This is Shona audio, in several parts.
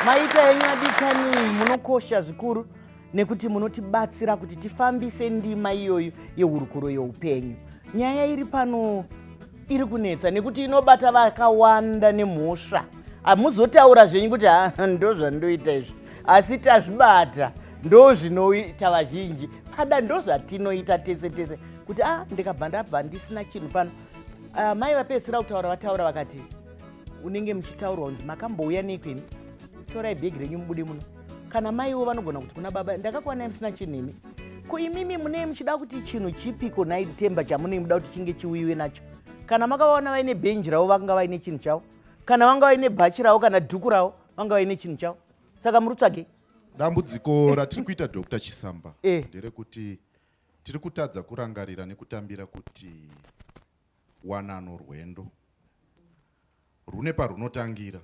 Maita henyu adikani, munokosha zvikuru nekuti munotibatsira kuti tifambise ndima iyoyo yehurukuro youpenyu. Nyaya iri pano iri kunetsa nekuti inobata vakawanda nemhosva. Hamuzotaura zvenyu kuti ha ndozvandoita izvi, asi tazvibata ndozvinoita vazhinji pada ndozvatinoita tese tese kuti a ah, ndikabva ndabva ndisina chinhu pano. Uh, mai vapedzisira kutaura vataura vakati unenge muchitaurwa kunzi makambouya neiko imi torai bhegi renyu mubude muno kana maiwo vanogona kuti kuna baba ndakakwanai musina chinhu imi ko imimi munee muchida kuti chinhu chipiko nhai temba chamunee muda kuti chinge chiuyiwe nacho kana makavaona vaine bhenji ravo vanga vaine chinhu chavo kana vanga vaine bhachi ravo kana dhuku ravo vanga vaine chinhu chavo saka muri kutsvagei dambudziko ratiri kuita dr chisamba eh. nderekuti tiri kutadza kurangarira nekutambira kuti wanano rwendo rwune parwunotangira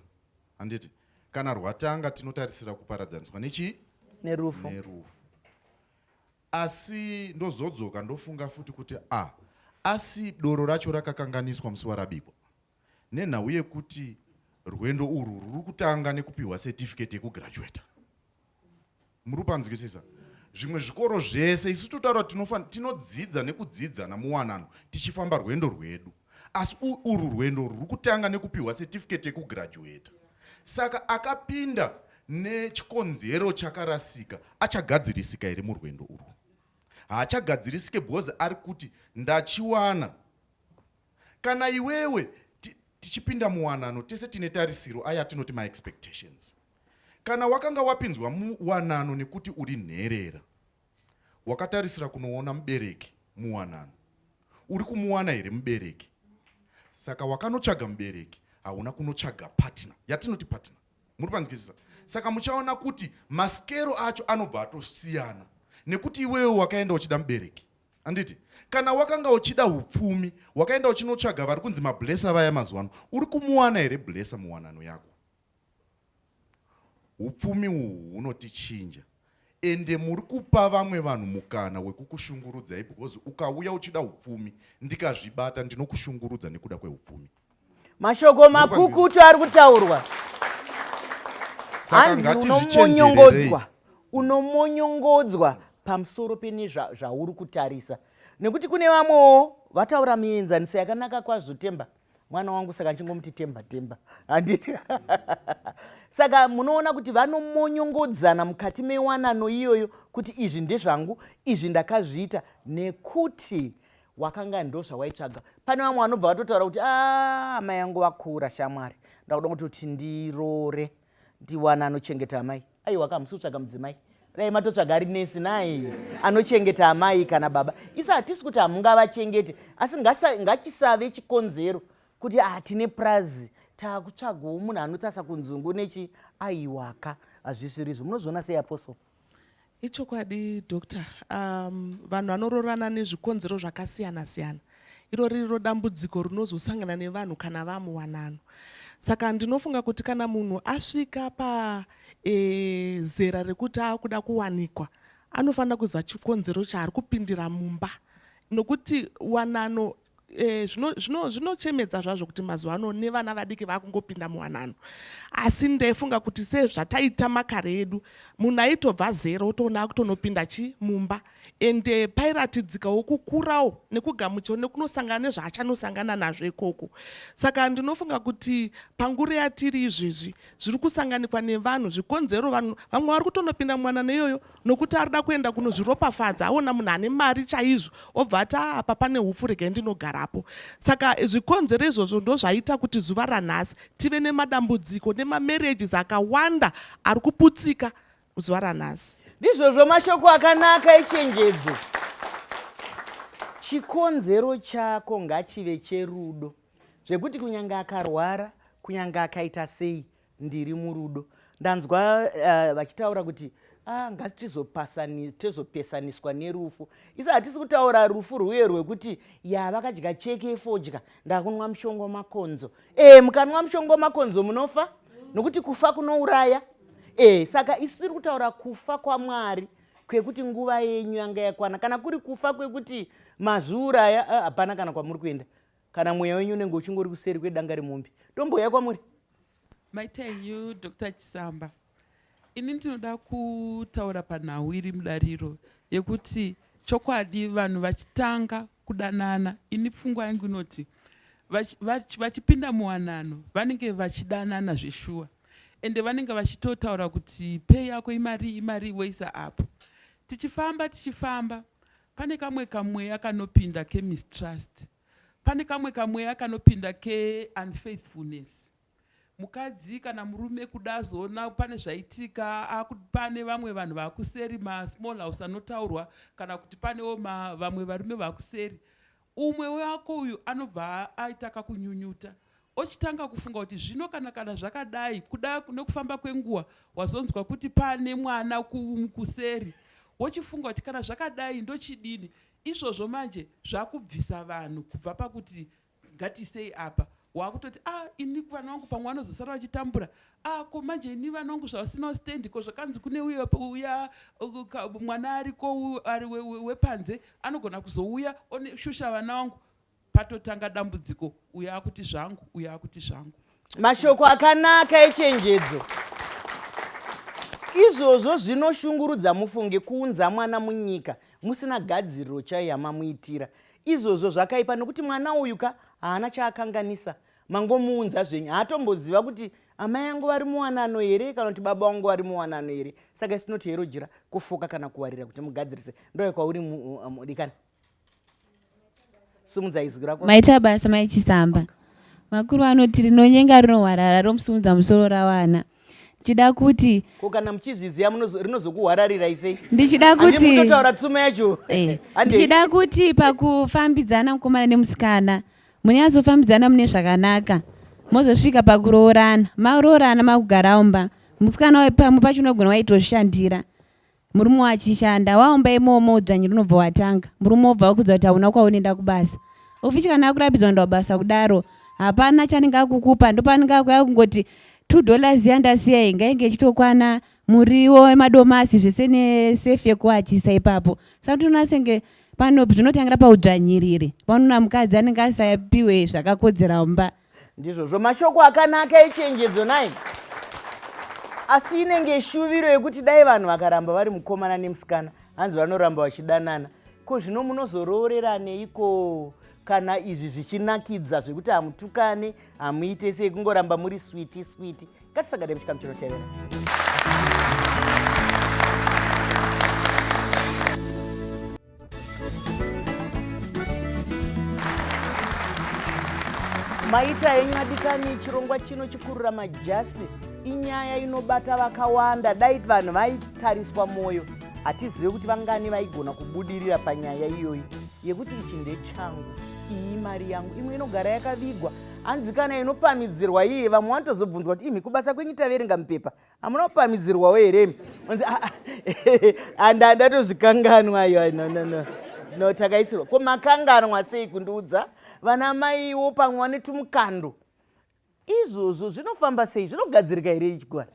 handiti kana rwatanga tinotarisira kuparadzaniswa nechii nerufu nerufu asi ndozodzoka ndofunga futi kuti a ah, asi doro racho rakakanganiswa musi warabikwa nenhau yekuti rwendo urwu rwuri kutanga nekupiwa certificate yekugraduata muri kupanzwisisa zvimwe zvikoro zvese isu totaura tinodzidza nekudzidzana muwanano tichifamba rwendo rwedu asi urwu rwendo rwuri kutanga nekupiwa certificate yekugraduata saka akapinda nechikonzero chakarasika achagadzirisika here murwendo urwu haachagadzirisike because ari kuti ndachiwana kana iwewe tichipinda muwanano tese tine tarisiro aya atinoti maexpectations Kana wakanga wapinzwa muwanano nekuti uri nherera, wakatarisira kunoona mubereki muwanano, uri kumuwana here mubereki? Saka wakanotsvaga mubereki, hauna kunotsvaga partner, yatinoti partner. Muri panzwisisa? Saka muchaona kuti maskero acho anobva atosiyana nekuti iwewe wakaenda uchida mubereki handiti kana wakanga uchida upfumi wakaenda uchinotsvaga vari kunzi mablesa vaya mazuva ano uri kumuwana here blesa muwanano yako Hupfumi uhu hunotichinja ende muri kupa vamwe vanhu mukana wekukushungurudzai because ukauya uchida hupfumi ndikazvibata ndinokushungurudza nekuda kwehupfumi. Mashoko makukutu ari kutaurwa. Saka ngatizvichenjererei. Unomonyongodzwa pamusoro pene zvauri kutarisa nekuti kune vamwewo vataura mienzaniso yakanaka kwazvo Temba. Mwana wangu saka ndichingomuti temba temba handiti saka munoona kuti vanomonyongodzana mukati mewanano iyoyo kuti izvi ndezvangu izvi ndakazviita nekuti wakanga ndozvawaitsvaga pane vamwe vanobva vatotaura kuti ah, amai yangu vakura shamwari ndakuda kutoti ndirore ndiwana anochengeta amai aiwa ka musi kutsvaga mudzimai dai matotsvaga ari nesi nai anochengeta amai kana baba isu hatisi kuti hamungavachengete asi ngachisave chikonzero kuti ah tine prazi taakutsvagawo munhu anotasa kunzungu nechi aiwaka hazvisirizvo munozviona sei apostle Ichokwadi doctor, um, vanhu vanororana nezvikonzero zvakasiyana siyana. Iro ririro dambudziko rinozosangana nevanhu kana vamuwanano. Saka ndinofunga kuti kana munhu asvika pa e, zera rekuti akuda kuwanikwa anofanira kuziva chikonzero chaari kupindira mumba nokuti wanano Eh, zvinochemedza zvino, zvino zvazvo kuti mazuva ano nevana vadiki vakungopinda muwanano asi ndaifunga kuti sezvataita makare edu munhu aitobva zera otoona akutonopinda chi mumba ende pairatidzikawo kukurawo nekugamuchiro nekunosangana nezvaachanosangana nazvo ikoko saka ndinofunga kuti pangure yatiri izvezvi zviri kusanganikwa nevanhu zvikonzero vanhu vamwe vari kutonopinda muwanano iyoyo nokuti arida kuenda kunozviropafadza aona munhu ane mari chaizvo obva ati ah, apa pane hupfu regai ndinogarapo saka zvikonzero izvozvo ndozvaita kuti zuva ranhasi tive nemadambudziko nemamarriages akawanda ari kuputsika zuva ranhasi ndizvozvo mashoko akanaka echenjedzo chikonzero chako ngachive cherudo zvekuti kunyange akarwara kunyange akaita sei ndiri murudo ndanzwa eh, vachitaura uh, kuti ah, ngatizopesaniswa nerufu isi hatisi kutaura rufu rwuye rwekuti ya vakadya cheke yefodya ndakunwa mushonga wemakonzo e mukanwa mushonga wemakonzo munofa nokuti kufa kunouraya e saka isu tiri kutaura kufa kwamwari kwekuti nguva yenyu yanga yakwana kana kuri kufa kwekuti mazviuraya eh, hapana kana kwamuri kuenda kana mweya wenyu unenge uchingori kuseri kwedanga remombe ndombouya kwamuri Maita henyu Dr. Chisamba. Ini ndinoda kutaura panhau iri mudariro yekuti chokwadi vanhu vachitanga kudanana, ini pfungwa yangu inoti vachipinda muwanano vanenge vachidanana zveshuwa ende vanenge vachitotaura kuti pay yako imari imari voisa apo. Tichifamba tichifamba pane kamwe kamweya kanopinda kemistrust, pane kamwe kamweya kanopinda keunfaithfulness. Mukadzi kana murume kuda azoona pane zvaitika, pane vamwe vanhu vakuseri masmall house anotaurwa, kana kuti panewo vamwe varume vakuseri. Umwe wako uyu anobva aita kakunyunyuta, ochitanga kufunga kuti zvino kana kana zvakadai, kuda nekufamba kwenguva wazonzwa kuti pane mwana kuseri, wochifunga kuti kana zvakadai ndochidini. Izvozvo manje zvakubvisa vanhu kubva pakuti ngatisei apa, wakutoti ah, ini vana vangu pamwe vanozosara vachitambura. Ah, ko manje ini vana vangu zvavasinawo stand, ko zvakanzi kune uya, uya mwana ariko ari wepanze anogona kuzouya oneshusha vana vangu. Patotanga dambudziko, uyo akuti zvangu, uyo akuti zvangu. Mashoko akanaka echenjedzo. Izvozvo zvinoshungurudza mufunge kuunza mwana munyika musina gadziriro chaiyo yamamuitira. Izvozvo zvakaipa nokuti mwana uyu ka haana chaakanganisa, mangomuunza zvenyu, haatomboziva kuti amai angu vari muwanano here kana kuti baba vangu vari muwanano here. Saka isu tinoti hero jira kufuka kana kuwarira kuti mugadzirise. Ndouya kwauri mudikani. Sumudza izwi rako. Maita basa mai Chisamba. Makuru anoti rinonyenga rinohwarara romusimudza musoro rawana. Ndichida kuti ko kana muchizviziva rinozokuhwararirai sei? Ndichida kuti mutotaura tsuma yacho. Eh, ndichida kuti pakufambidzana mukomana nemusikana munyatsofambidzana mune zvakanaka mozosvika pakuroorana. Maroorana makugara mumba. Musikana pamwe pacho unogona waitozvishandira. Murume wachishanda waumba imomo udzvanyi runobva watanga. Murume obva akudza kuti hauna kwaunoenda kubasa. Ufichi kana akurapidzwa kuenda kubasa kudaro hapana chanenge akukupa ndopaanenge akuya kungoti $2 yandasiya iyi ngainge ichitokwana muriwo madomasi zvese nesefi yekuwachisa ipapo. Saka tinoona senge pano zvinotangira paudzvanyiriri. Panoona mukadzi anenge asapiwe zvakakodzera mumba. Ndizvozvo mashoko akanaka echenjedzo nai. Asi inenge shuviro yekuti dai vanhu vakaramba vari mukomana nemusikana, hanzi vanoramba vachidanana. Ko zvino munozorooreranei kana izvi zvichinakidza zvekuti hamutukane, hamuite sei, kungoramba muri switi switi. Ngatisangane muchikamu chinotevera. Maita henyu adikani, chirongwa chino chikurura majasi inyaya inobata vakawanda. Dai vanhu vaitariswa mwoyo, hatizive kuti vangani vaigona kubudirira panyaya iyoyi yekuti ichi ndechangu, iyi mari yangu. Imwe inogara yakavigwa, hanzi kana inopamidzirwa iye, vamwe vanotozobvunzwa kuti imi kubasa kwenyu taverenga mupepa hamuna kupamidzirwawo here imi? Onzi ah, ndatozvikanganwa iyo. No, no, no. No, takaisirwa. Ko makanganwa sei kundiudza? Vana maiwo pamwe vane tumukando. Izvozvo zvinofamba sei? Zvinogadzirika here ichigwara?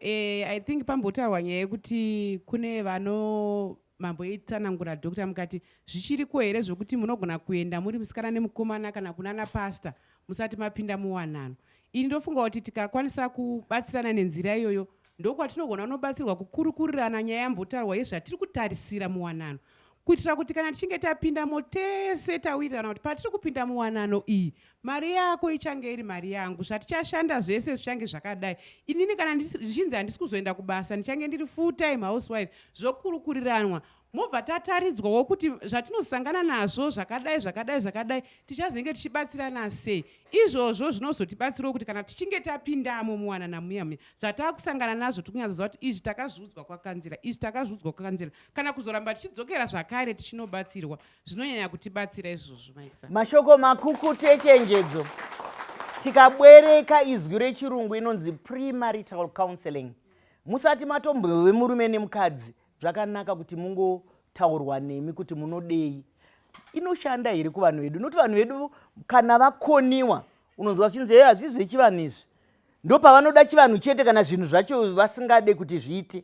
I think pambotaurwa nyaya yekuti kune vano mamboitsanangura doctor mukati zvichiriko here zvokuti munogona kuenda muri musikana nemukomana kana kunana pastor musati mapinda muwanano. Ini ndofunga kuti tikakwanisa kubatsirana nenzira iyoyo ndokwatinogona kunobatsirwa kukurukurirana nyaya yambotaurwa yezvatiri kutarisira muwanano, kuitira kuti kana tichinge tapindamo tese tawirirana kuti patiri kupinda muwanano iyi mari yako ichange iri mari yangu, zvatichashanda zvese zvichange zvakadai, inini kana zvichinzi handisi kuzoenda kubasa ndichange ndiri full time housewife, zvokurukuriranwa mobva tataridzwawo kuti zvatinosangana nazvo zvakadai zvakadai zvakadai tichazenge tichibatsirana sei. Izvozvo zvinozotibatsirawo kuti kana tichinge tapindamo muwanana muya muya zvatakusangana nazvo tikunyatsoziva kuti izvi takazviudzwa kwakanzira, izvi takazviudzwa kwakanzira, kana kuzoramba tichidzokera zvakare tichinobatsirwa zvinonyanya kutibatsira izvozvo. Maisa mashoko makukutu echenjedzo. Tikabwereka izwi rechirungu inonzi premarital counseling. Musati matombove murume nemukadzi, zvakanaka kuti mungotaurwa nemi kuti munodei. Inoshanda here kuvanhu vedu? Nokuti vanhu vedu kana vakoniwa unonzwa zvichinzi hey, hazvisi zvechivanhu izvi. Ndopavanoda chivanhu chete kana zvinhu zvacho vasingade kuti zviite.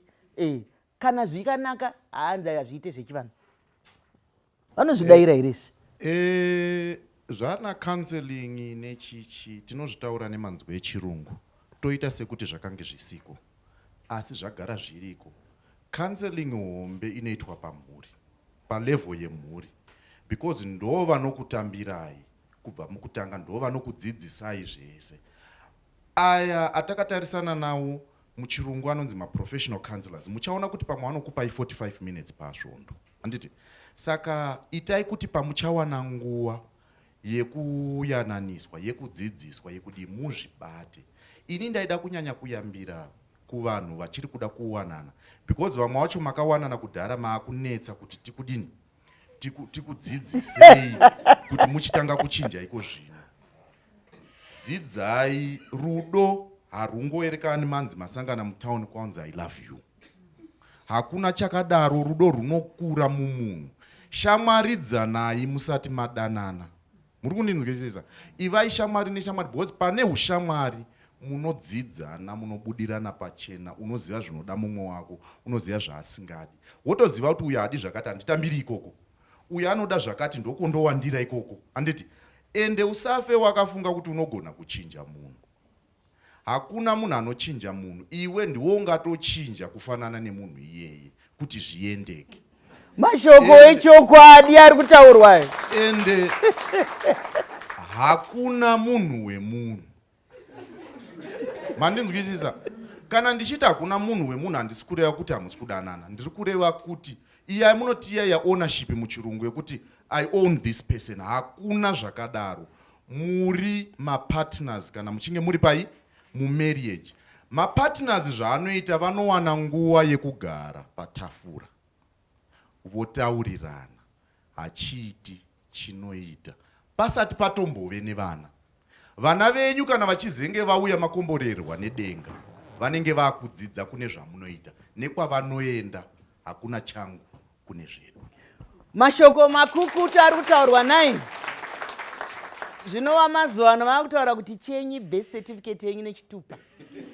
Kana zvikanaka hanzi hazviite zvechivanhu. Vanozvidaira here izvi? Zvana counseling nechichi tinozvitaura nemanzwi echirungu. Toita sekuti zvakange zvisiko, asi zvagara zviriko. Counseling hombe inoitwa pamhuri, palevel yemhuri, because ndo vanokutambirai kubva mukutanga, ndo vanokudzidzisai zvese. Aya atakatarisana nawo muchirungu anonzi maprofessional counselors. Muchaona kuti pamwe vanokupai 45 minutes pasvondo, handiti? Saka itai kuti pamuchawana nguva yekuyananiswa, yekudzidziswa, yekudi muzvibate. Ini ndaida kunyanya kuyambira kuvanhu vachiri kuda kuwanana, because vamwe vacho makawanana kudhara, maakunetsa kuti tikudini, tikudzidzisei kuti muchitanga kuchinja iko zvino. Dzidzai rudo harungoerekani manzi masangana mutauni kwanzi "I love you". Hakuna chakadaro. Rudo runokura mumunhu. Shamwaridzanai musati madanana. Muri kundinzwisisa? Ivai shamwari neshamwari, because pane ushamwari munodzidzana, munobudirana pachena. Unoziva zvinoda mumwe wako, unoziva zvaasingadi, wotoziva kuti uyu haadi zvakati, handitambiri ikoko, uyu anoda zvakati, ndokondowandira ikoko, handiti? Ende usafe wakafunga kuti unogona kuchinja munhu. Hakuna munhu anochinja munhu. Iwe ndiwe ungatochinja kufanana nemunhu iyeye kuti zviendeke. Mashoko echokwadi ari kutaurwa. Ende hakuna munhu wemunhu. Mandinzwisisa? Kana ndichiti hakuna munhu wemunhu, handisi kureva kuti hamusi kudanana. Ndiri kureva kuti iyai munoti iya yaownership muchirungu, yekuti "I own this person", hakuna zvakadaro. Muri mapartners kana muchinge muri pai mumarriage. Mapartners zvaanoita, vanowana nguva yekugara patafura votaurirana hachiiti chinoita pasati patombove nevana. Vana venyu kana vachizenge vauya makomborerwa nedenga, vanenge vakudzidza kune zvamunoita nekwavanoenda. Hakuna changu kune zvedu. Mashoko makukutu ari kutaurwa nai. Zvinova mazuva ano vava kutaura kuti chenyi birth certificate yenyu nechitupa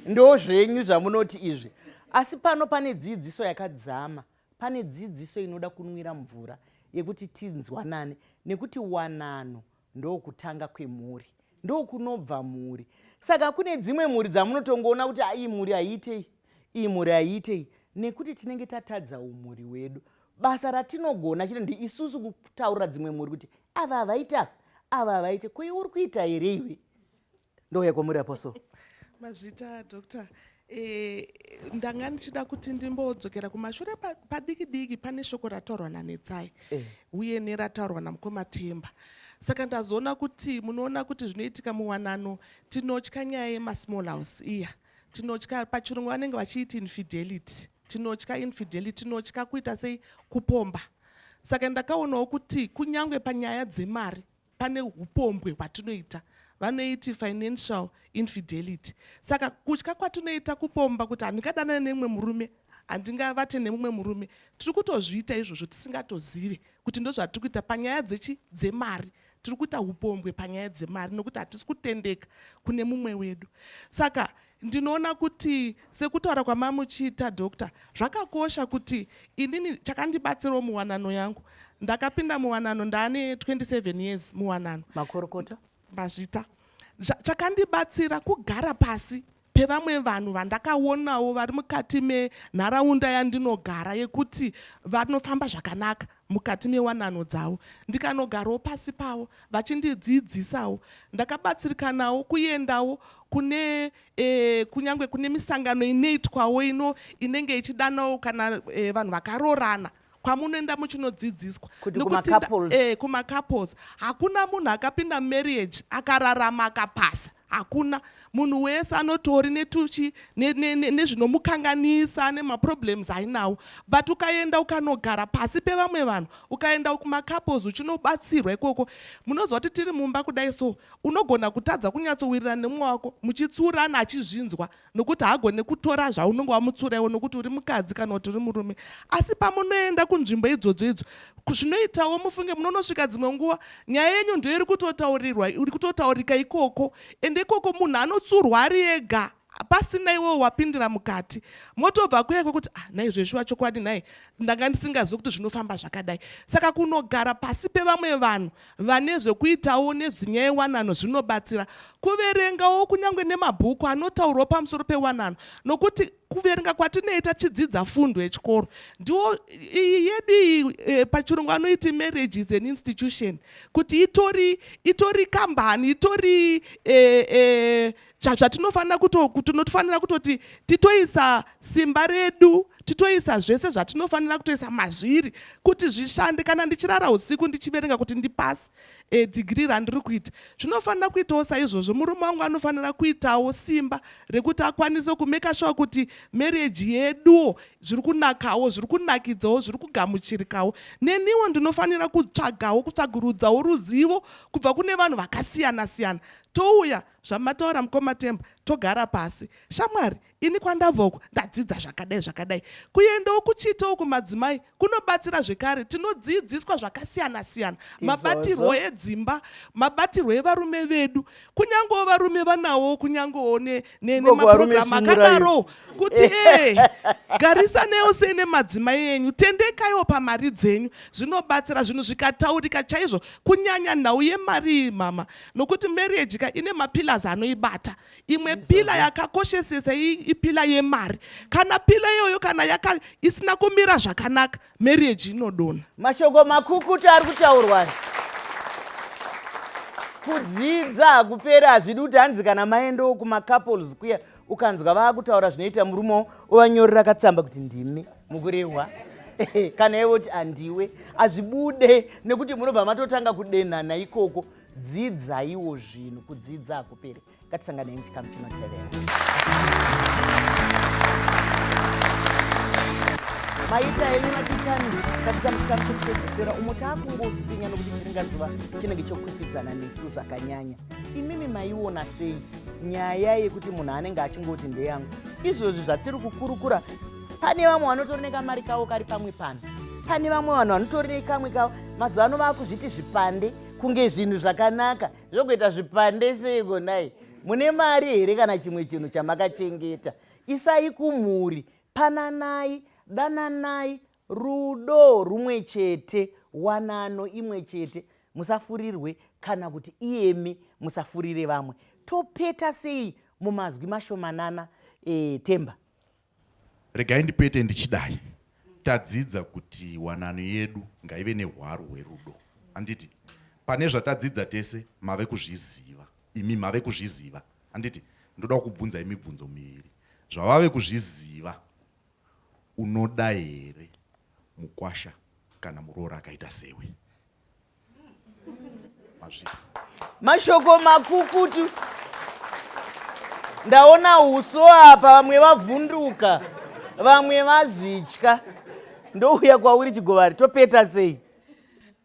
ndo zvenyu zvamunoti izvi. Asi pano pane dzidziso yakadzama, pane dzidziso inoda kunwira mvura yekuti tinzwanane, nekuti wanano ndokutanga kwemhuri, ndokunobva mhuri. Saka kune dzimwe mhuri dzamunotongoona kuti iyi mhuri haiitei, iyi mhuri haiitei, nekuti tinenge tatadza umhuri hwedu. Basa ratinogona chino ndi isusu kutaurira dzimwe mhuri kuti ava havaita, ava havaite. Ko iwe uri kuita here iwe? Ndouya kwamuri, Apostle. Mazvita, Doctor. Ndanga ndichida kuti ndimbodzokera kumashure padiki diki pane shoko rataurwa naNetsai uye nerataurwa namukoma Temba. Saka ndazoona kuti munoona kuti zvinoitika muwanano, tinotya nyaya yemasmall house iya. Tinotya, pachirungu vanenge vachiiti infidelity. Tinotya infidelity, tinotya kuita sei, kupomba. Saka ndakaonawo kuti kunyange panyaya dzemari pane upombwe hwatinoita, vanoiti financial infidelity. Saka kutya kwatinoita kupomba, kuti handingadanane nemumwe murume, handingavate nemumwe murume, tiri kutozviita izvozvo tisingatozive kuti ndozvatiri kuita panyaya dzechi dzemari. Tiri kuita upombwe panyaya dzemari nokuti hatisi kutendeka kune mumwe wedu. Saka ndinoona kuti sekutaura kwamamuchiita, Doctor, zvakakosha kuti inini chakandibatsirawo muwanano yangu, ndakapinda muwanano ndaane 27 years muwanano. Makorokota. Mazvita. Chakandibatsira kugara pasi pevamwe vanhu vandakaonawo vari mukati menharaunda yandinogara, yekuti vanofamba zvakanaka mukati mewanano dzavo, ndikanogarawo pasi pavo vachindidzidzisawo. Ndakabatsirikanawo kuendawo kune kunyange kune misangano inoitwawo ino inenge ichidanawo kana vanhu vakarorana, kwamunoenda muchinodzidziswa. Kuti kuma-couples. Kuma-couples. Hakuna munhu akapinda marriage akararama akapasa. Hakuna. Munhu wese anotori netuchi nezvinomukanganisa nemaproblems ainawo, but ukaenda ukanogara pasi pevamwe vanhu, ukaenda kumacouples uchinobatsirwa ikoko, munoziva kuti tiri mumba kudai so unogona kutadza kunyatsowirirana nemumwe wako, muchitsurana achizvinzwa, nokuti haagone kutora zvaunenge wamutsura iwe, nokuti uri mukadzi kana kuti uri murume. Asi pamunoenda kunzvimbo idzodzo idzo, zvinoitawo mufunge munonosvika dzimwe nguva nyaya yenyu ndo iri kutotaurirwa, iri kutotaurika ikoko. Ende ikoko munhu anotsurwa ari ega. Pasina iwewo wapindira mukati. Motobva kuya kwekuti ah nhai zveshuwa chokwadi nhai ndanga ndisingazivi kuti zvinofamba zvakadai. Saka kunogara pasi pevamwe vanhu vane zvekuitawo nezvinyaya yewanano zvinobatsira. Kuverengawo kunyange nemabhuku anotaurawo pamusoro pewanano nokuti kuverenga kwatinoita tichidzidza fundo yechikoro ndiwo iyi yedu iyi e, pachirungu anoiti marriage is an institution kuti itori itori kambani itori e, e, zvatinofanira tinofanira kutoti titoisa simba redu titoisa zvese zvatinofanira kutoisa mazviri kuti zvishande kana ndichirara usiku ndichiverenga kuti ndipasi e, dhigiri randiri kuita zvinofanira kuitawo saizvozvo murume wangu anofanira kuitawo simba rekuti akwanise kumeka sure kuti marriage yeduwo zviri kunakawo zviri kunakidzawo zviri kugamuchirikawo neniwo ndinofanira kutsvagawo kutsvagurudzawo ruzivo kubva kune vanhu vakasiyana siyana touya zvamataura mukoma Temba togara pasi shamwari ini kwandabva uku ndadzidza zvakadai zvakadai kuendawo kuchiitawo kumadzimai kunobatsira zvekare tinodzidziswa zvakasiyana siyana mabatirwo edzimba mabatirwo evarume vedu kunyangewo varume vanawo kunyangewo nemapurogiramu akadaro kuti e garisanewo sei nemadzimai enyu tendekaiwo pamari dzenyu zvinobatsira zvinhu zvikataurika chaizvo kunyanya nhau yemari iyi mama nokuti marriage ka ine mapillars anoibata imwe pila yakakoshesesa ipila yemari kana pila iyoyo kana yaka isina kumira zvakanaka marriage inodona mashoko makukutu ari kutaurwa kudzidza hakuperi hazvidi kuti hanzi kana maendawo kumacouples kuya ukanzwa vaakutaura zvinoita murume ovanyorera katsamba kuti ndimi mukurehwa kana iwe kuti andiwe hazvibude nekuti munobva matotanga kudenhana ikoko dzidzaiwo zvinhu kudzidza hakuperi ngatisanganei muchikamu chinotevera maita henyu madikani tasvika muchikamu chekupedzisira umo taakungosipinya nokuti chiringazuva chinenge chokwikwidzana nesu zvakanyanya imimi maiona sei nyaya yekuti munhu anenge achingoti ndeyangu izvozvi zvatiri kukurukura pane vamwe vanotori nekamari kavo kari pamwe pano pane vamwe vanhu vanotori nekamwe kavo mazuva ano vaakuzviti zvipande kunge zvinhu zvakanaka zvokuita zvipande seiko nhai mune mari here kana chimwe chinhu chamakachengeta isai kumhuri pananai dananai rudo rumwe chete wanano imwe chete musafurirwe kana kuti iyemi musafurire vamwe topeta sei mumazwi mashomanana e, temba Regai ndipete ndichidai. Tadzidza kuti wanano yedu ngaive nehwaro hwerudo. Handiti? Pane zvatadzidza tese mave kuzviziva. Imi mave kuzviziva. Handiti? Ndoda kukubvunzai mibvunzo miviri. Zvavave kuzviziva, unoda here mukwasha kana muroora akaita sewe? Mazvita. Mashoko makukutu. Ndaona uso apa vamwe vavhunduka, vamwe vazvitya. Ndouya kwauri Chigovari, topeta sei?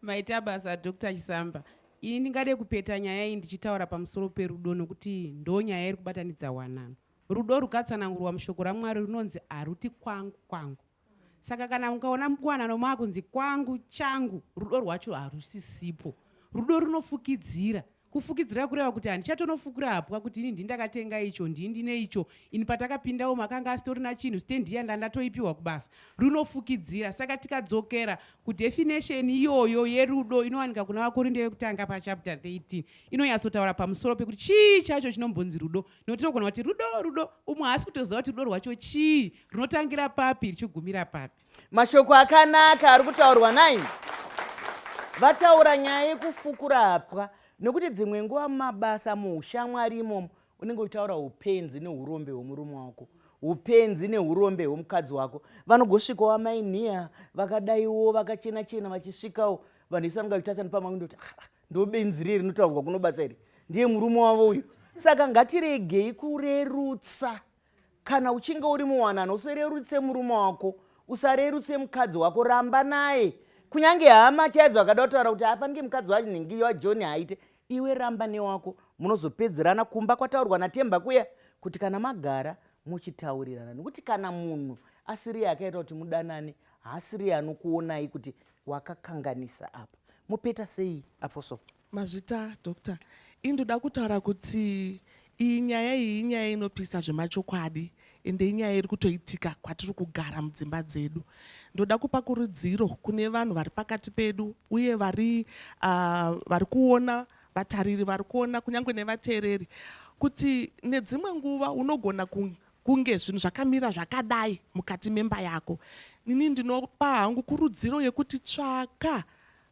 Maita basa Dr. Chisamba. Ini ndingade kupeta nyaya iyi ndichitaura pamusoro perudo nokuti ndo nyaya iri kubatanidza wanano. Rudo rukatsanangurwa mushoko raMwari runonzi haruti kwangu kwangu. Saka kana mukaona muwanano maakunzi kwangu changu, rudo rwacho harusisipo. Rudo runofukidzira. Kufukidzira kureva kuti handichatonofukura hapwa kuti ini ndini ndakatenga icho, ndini ndine icho, ini patakapindawo makanga asitorina chinhu, stand iya ndandatoipiwa kubasa. Runofukidzira. Saka tikadzokera kudefinition iyoyo yerudo inowanika kuna VaKorinde vekutanga pachapter 13 inonyatsotaura pamusoro pekuti chii chacho chinombonzi rudo. Nokuti tinogona kuti rudo, rudo, umwe haasi kutoziva kuti rudo rwacho chii, runotangira papi richigumira papi. Mashoko akanaka ari kutaurwa nai vataura nyaya yekufukura hapwa nekuti dzimwe nguva mumabasa muushamwari imomo unenge uchitaura upenzi neurombe hwemurume wako upenzi neurombe hwemukadzi wako vanogosvikawo amai nhiya vakadaiwo vakachena chena vachisvikawo vanhu vese vanonga vachitarisa nepamwe ndoti ah, ah, ndobenzi riye rinotaurwa kuno basa iri ndiye murume wavo uyu saka ngatiregei kurerutsa kana uchinge uri muwanano usarerutse murume wako usarerutse mukadzi wako ramba naye kunyange hama chaidzo akada kutaura kuti afanike mukadzi wanhingi wajohn haite iwe ramba newako munozopedzerana kumba kwataurwa natemba kuya kuti kana magara muchitaurirana nekuti kana munhu asiriye akaita kuti mudanane haasiriye anokuonai kuti wakakanganisa apa mopeta sei apostle Mazvita doctor. Ini ndoda kutaura kuti Iyi nyaya iyi inyaya inopisa zvemachokwadi ende inyaya iri kutoitika kwatiri kugara mudzimba dzedu. Ndoda kupa kurudziro kune vanhu vari pakati pedu uye vari, uh, vari kuona vatariri vari kuona kunyange nevateereri kuti nedzimwe nguva unogona kunge zvinhu zvakamira zvakadai mukati memba yako. Ini ndinopa hangu kurudziro yekuti tsvaka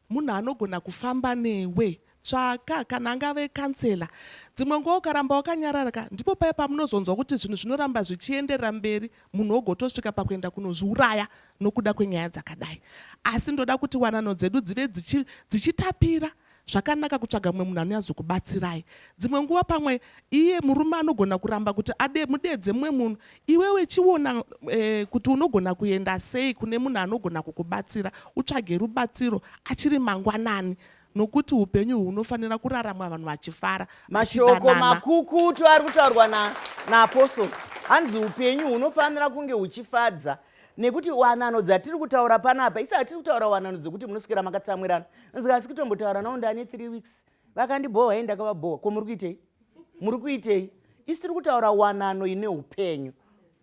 munhu anogona kufamba newe tsvaka kana angave kansela dzimwe nguva ukaramba wakanyarara ka ndipo paya pamunozonzwa kuti zvinhu zvinoramba zvichienderera mberi munhu ogotosvika pakuenda kunozviuraya nokuda kwenyaya dzakadai asi ndoda kuti wanano dzedu dzive dzichitapira dzichi Zvakanaka kutsvaga mumwe munhu anonyatsokubatsirai. Dzimwe nguva pamwe iye murume anogona kuramba kuti ade mudeedze mumwe munhu. Iwewe chiona e, kuti unogona kuenda sei kune munhu anogona kukubatsira, utsvage rubatsiro achiri mangwanani nokuti upenyu hunofanira kuraramwa vanhu vachifara. Mashoko makukutu ari kutaurwa naApostle na hanzi upenyu hunofanira kunge huchifadza nekuti wanano dzatiri kutaura panapa isi hatisi kutaura wanano dzekuti munoswera makatsamwirana nzika asi kutombotaura nawo ndane three weeks vakandibhohwa hei ndakavabhohwa ko muri kuitei muri kuitei isi tiri kutaura wanano ine upenyu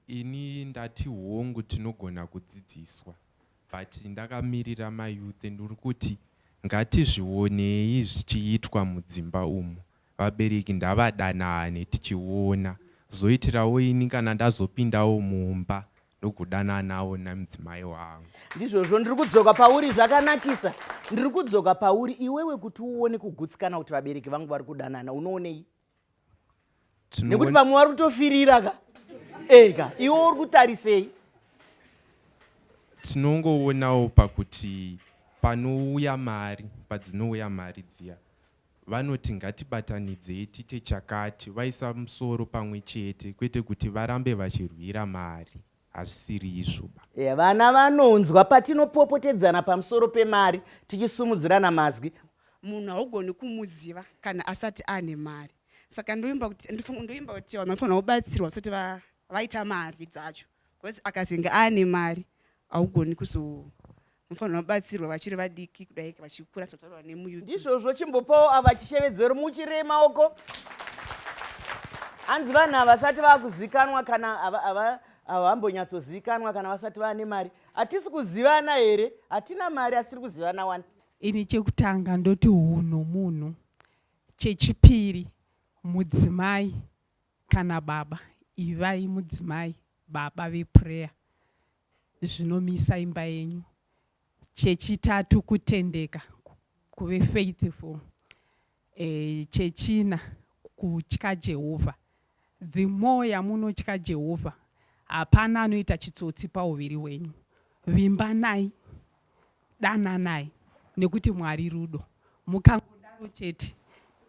ini ndati hongu tinogona kudzidziswa but ndakamirira mayouth ndiri kuti ngatizvionei zvichiitwa mudzimba umu Vabereki ndavadanane tichiona zoitirawo ini kana ndazopindawo mumba ndogodananawo nemudzimai wangu. Ndizvozvo ndiri kudzoka pauri zvakanakisa. Ndiri kudzoka pauri iwewe kuti uone kugutsikana kuti vabereki vangu vari kudanana unoonei? Nekuti vamwe vari kutofirira ka. Ega iwe uri kutarisei? Tinongoonawo pakuti panouya mari padzinouya mari dziya Vanoti ngatibatanidzei tiite chakati vaisa musoro pamwe chete kwete kuti varambe vachirwira mari hazvisiri izvo ba. Yeah, vana vanonzwa patinopopotedzana pamusoro pemari tichisumudzirana mazwi. Munhu haugoni kumuziva kana asati ane mari saka ndoimba kuti ndoimba kuti vanhu vanofanira kubatsirwa vasati vaita mari dzacho because akazenge ane mari haugoni kuzo mufanira kubatsirwa vachiri vadiki kudai vachikura zvataurwa nemuyouth ndizvozvo chimbopawo ava chishevedzero muchirei maoko hanzi vanhu havasati vakuzikanwa kana havambonyatsozikanwa kana vasati vaane mari hatisi kuzivana here hatina mari asi tiri kuzivana wani ini chekutanga ndoti hunhu munhu chechipiri mudzimai kana baba ivai mudzimai baba veprayer zvinomisa imba yenyu. Chechitatu kutendeka, kuve faithful. E, chechina kutya Jehovha. The more yamunotya Jehovha, hapana anoita chitsotsi pauviri hwenyu. Vimbanai, dananai nekuti Mwari rudo. Mukangodaro chete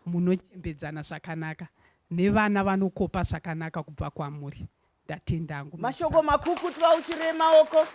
munochembedzana zvakanaka nevana vanokopa zvakanaka kubva kwamuri. Ndatenda hangu. Mashoko makukutu vauchire maoko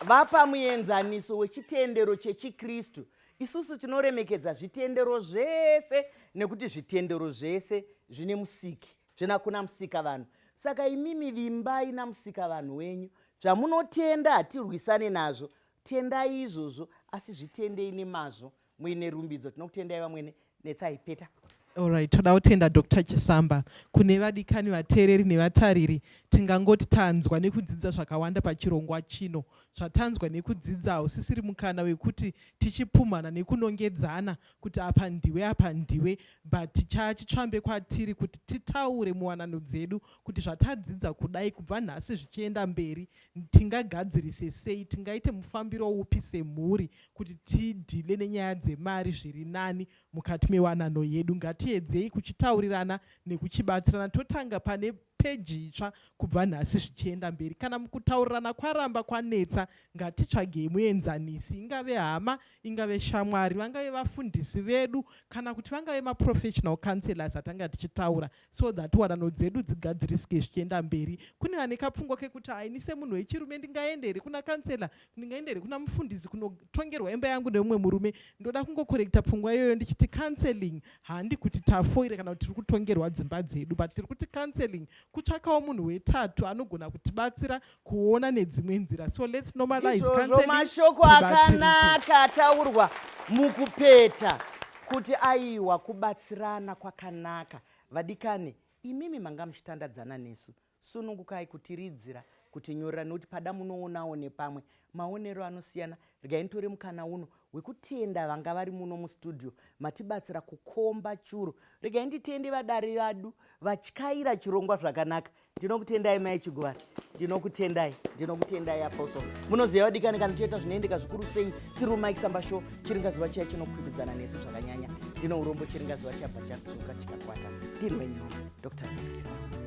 vapa muenzaniso wechitendero chechiKristu. Isusu tinoremekedza zvitendero zvese nekuti zvitendero zvese zvine musiki, zvina kuna musika vanhu. Saka imimi vimbai namusika vanhu wenyu. Zvamunotenda hatirwisane nazvo, tendai izvozvo asi zvitendei nemazvo muine rumbidzo tinokutendai vamwene netsai peta Alright, toda kutenda Dr. Chisamba. Kune vadikani vateereri nevatariri, tingangoti tanzwa nekudzidza zvakawanda pachirongwa chino. Zvatanzwa nekudzidza hausisiri mukana wekuti tichipumhana nekunongedzana kuti apa ndiwe apa ndiwe, but chachitsvambe kwatiri kuti titaure muwanano dzedu kuti zvatadzidza kudai kubva nhasi zvichienda mberi tingagadzirise sei, tingaite mufambiro upi semhuri kuti tidhile nenyaya dzemari zviri nani mukati mewanano yedu. Ngatiedzei kuchitaurirana nekuchibatsirana totanga pane peji itsva kubva nhasi zvichienda mberi. Kana mukutaurirana kwaramba kwanetsa, ngatitsvagei muenzanisi, ingave hama, ingave shamwari, vangave vafundisi vedu kana kuti vangave maprofessional counselors atanga tichitaura so that wanano dzedu dzigadzirisike zvichienda mberi. Kune vane kapfungwa kekuti haini semunhu wechirume ndingaende here kuna counselor ndingaenda here kuna mufundisi kunotongerwa imba yangu neumwe murume ndoda kungokorekta pfungwa iyoyo ndichiti counseling handi kuti tafoira kana kuti tiri kutongerwa dzimba dzedu but tiri kuti counseling kutsvakawo munhu wetatu anogona kutibatsira kuona nedzimwe nzira so let's normalize counseling mashoko akanaka ataurwa mukupeta kuti aiwa kubatsirana kwakanaka. Vadikani, imimi manga muchitandadzana nesu, sunungukai kutiridzira, kutinyorera nekuti pada munoonawo nepamwe maonero anosiyana. Regai nditore mukana uno wekutenda vanga vari muno mustudio matibatsira kukomba churu. Regai nditende vadare vadu vatyaira chirongwa zvakanaka. Ndinokutendai mai Chiguvara, ndinokutendai, ndinokutendai Apostle. Munoziva vadikani, kana tichiita zvinoendeka zvikuru sei tiri muMike Samba Show, chiringazuva chiya chinokwikwidzana nesu zvakanyanya. Ndino urombo chiringazuva chabva chadzoka chikakwata. Ndini wenyu Dr. Ndikisa.